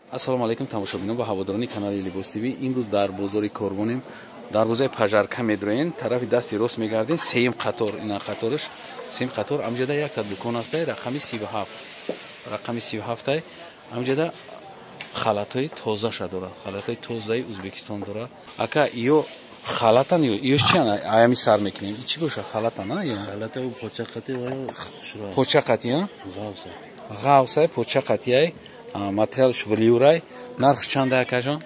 Ассалому алайкум, тамошобинон ва ҳаводорони канали Либос ТВ. Имрӯз дар бозори Корвонем, дарвозаи Пажарка медроен, тарафи дасти рост мегардем, сеюм қатор, ина қатораш, сеюм қатор, амҷада якта дукон ҳастай, рақами 37, рақами 37-ай, амҷада халатҳои тозаша дорад, халатҳои тозаи Ӯзбекистон дорад. Ака, ё халатан ё чиан? Аями сар мекунем. И чӣ боша халатан, а? Ё халата почақати ва хушро. Почақати, а? Ғавса. Ғавсай, почақатиай, материалш велюрай. Нархш чанда, акаҷон?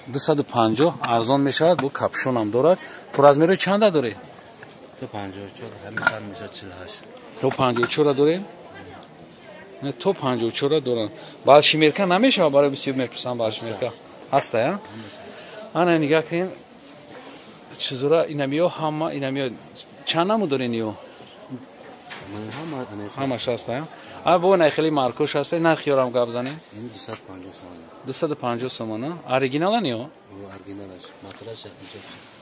250 арзон мешавад, бо капшонам дорад. По размерои чанда доред? То 54, ҳамин сар мешавад 48. То 54 дорем? То 54 доранд. Большемерка намешавад, барои бисёр мепурсам большемерка. Ҳаста, я? Ана нигаҳ кунед. Чизора инамиё ҳама инамиё чанд намуд дорен ё? Ҳамаш ҳаста, я? А бо най хеле маркош ҳаста, нархи ёрам гап занем. 250 сомон. 250 сомон, оригиналан ё? Оригиналаш, материалаш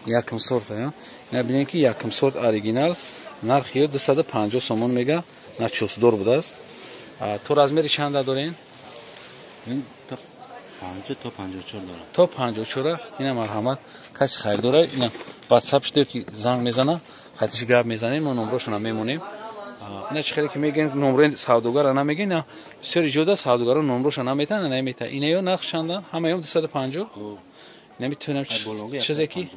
якум сорт, я? Ина бинед ки якум сорт оригинал, нархи ё 250 сомон мега, начосдор будааст. То размери чанда дорен? То 50 то 54 дорам. То 54. Ина марҳамат, каси харидора ина WhatsApp шуда ки занг мезана, хатиш гап мезанем, мо номрошона мемонем. Ина чӣ хеле ки мегӯем, номрои савдогара намегӯем, ина бисёр иҷода савдогаро номроша наметаҳанд, намета. Ина ё нарх чанда? Ҳама ё 250? Ина метавонам чизе ки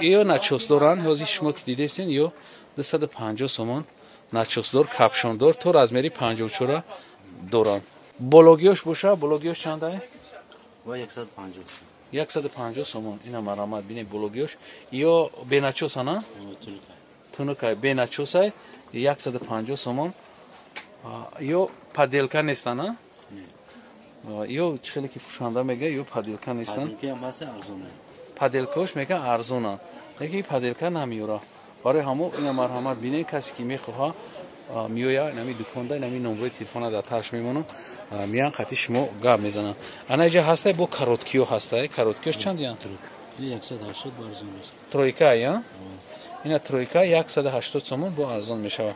ё начос доранд, ҳозир шумо ки дидестен, ё 250 сомон начосдор, капшондор, то размери 54 доранд. Бологиёш боша, бологиёш чанда? 150. 150 сомон. Ина марҳамат, бинед бологиёш. Ё беначосана? Тунукай, беначосай 150 сомон. Ё подделка нестана? Ё чӣ хеле ки фурӯшанда мега, ё подделка нестан? Подделкаош мега арзонанд. Лекин подделка намеёра. Барои ҳамо ина марҳамат, бинед, касе ки мехоҳа меоя инами дуконда, инами номрои телефона дар тарш мемонам, меян қати шумо гап мезананд. Ана иҷа ҳастай бо короткиё ҳастай. Короткиёш чанд ян? 180 бо арзон мешавад. Тройка, я? Ина тройка 180 сомон бо арзон мешавад.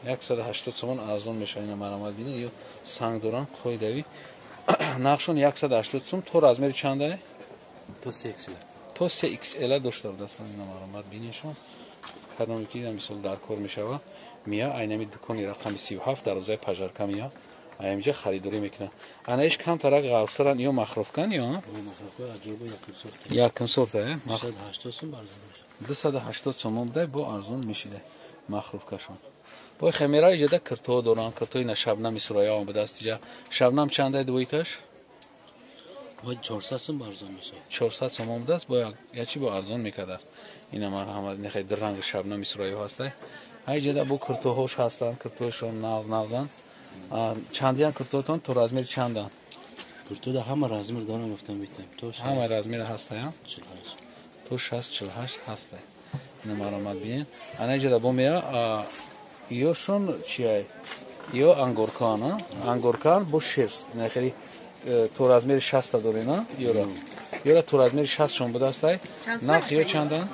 180 сомон арзон мешавад. Ина марҳамат, бинед, ё санг доранд, қоидави. Нархшон 180 сом, то размери чанда? То 3XL. То 3XL дошта будастанд. Ина марҳамат, бинедшон. Кадоме ки мисол дар кор мешавад, мия айнами дукони рақами 37 дарвозаи Пажарка мия, аямиҷа харидорӣ мекунад. Ана иш камтарак ғавсаран ё махруфкан ё? Якум сорта, 280 сомон будай, бо арзон мешида махруфкашон. Бо хемера иҷада киртоҳо доранд, киртои на шабнами сураё будааст иҷа. Шабнам чандай двойкаш? 400 сом арзон мешавад. 400 сомон будааст, бо ячи бо арзон мекард. Ина марҳамат, нехай ранги шабнами сураё ҳастай. Ҳайҷада бо киртоҳош ҳастанд, киртоҳошон нағз нағзанд. Чандиян киртоҳотон, то размери чанданд? Киртода ҳама размер дорам, гуфтам метам. То ҳама размер ҳастая? То 60 48 ҳастай. Ина марҳамат, бинед. Ана иҷада бо мея ёшон чиай? Ё ангоркан, ангоркан бо шерсть. Ина хеле то размери 60 дорена, ёра. Ёра то размери 60 шон будастай. Нарх ё чандан?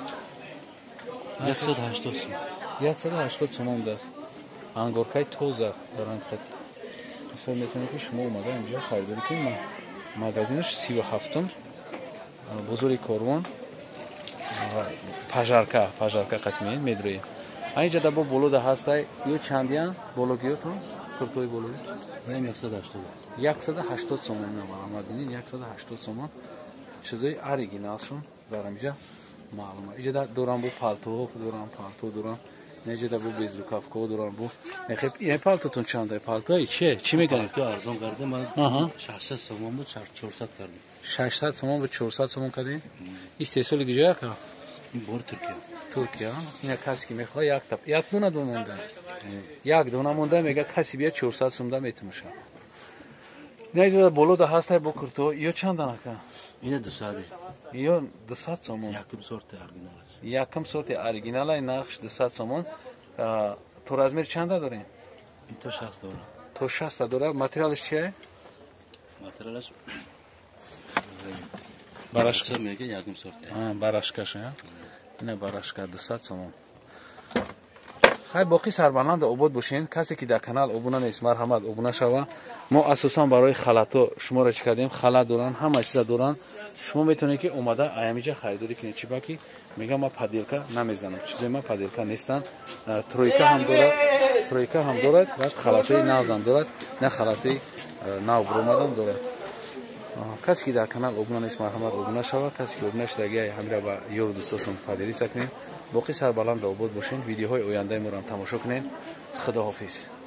180 сом. 180 сомон будааст. Ангоркаи тоза доранд хат. Мисол метавонед ки шумо омада инҷо харидорӣ кунед. Магазинаш 37-ум бозори Корвон, Пажарка, Пажарка қати медроед. Инҷа да бо болода ҳастай, ё чандиян бологиётон? Куртои болои? 180. 180 сомон марҳамат, бинед, 180 сомон. Чизои оригиналшон дар инҷа маълума. Иҷа дорам бо палтоҳо дорам, палто дорам. Неҷа бо безрукавкаҳо дорам бо. Нехе ин палтотон чанда? Палтои чи? Чӣ мегӯянд? Палто арзон кардем, ман 600 сомон буд, 400 кардем. 600 сомон буд, 400 сомон кардем? Истеҳсоли куҷо яка? Ин бор Туркия. Туркия. Ина касе ки мехоҳад як та, як дона ду монда. Як дона монда, мега каси бия 400 сомда метумуша. Не боло да ҳастай бо курто, ё чандан ака? Ина 200. Ё 200 сомон. Якум сорти оригиналаш. Якум сорти оригиналай, нархш 200 сомон. То размер чанда дорем? Ин то 60 дора. То 60 дора. Материалаш чия? Материалаш барашка мега, якум сорти. Барашкаш, ина барашка 200 сомон. Хай, боқӣ сарбаланд обод бошен. Касе ки дар канал обуна нест, марҳамат, обуна шава. Мо асосан барои халато шуморо чӣ кардем? Халат доранд, ҳама чиза доранд. Шумо метавонед, ки омада аямиҷа харидорӣ кунед. Чӣ ба ки мегам, ма поделка намезанам, чизои ма поделка нестанд. Тройка ҳам дорад, тройка ҳам дорад, баъд халатои нағзам дорад, на халатои нав буромадам дорад. Касе ки дар канал обуна нест, марҳамат, обуна шавад. Касе ки обуна шудагиай, ҳамира ба ёру дӯстошон поделиться кунед. Боқӣ сарбаланд обод бошед, видеоҳои ояндаи моро ҳам тамошо кунед. Худоҳофиз.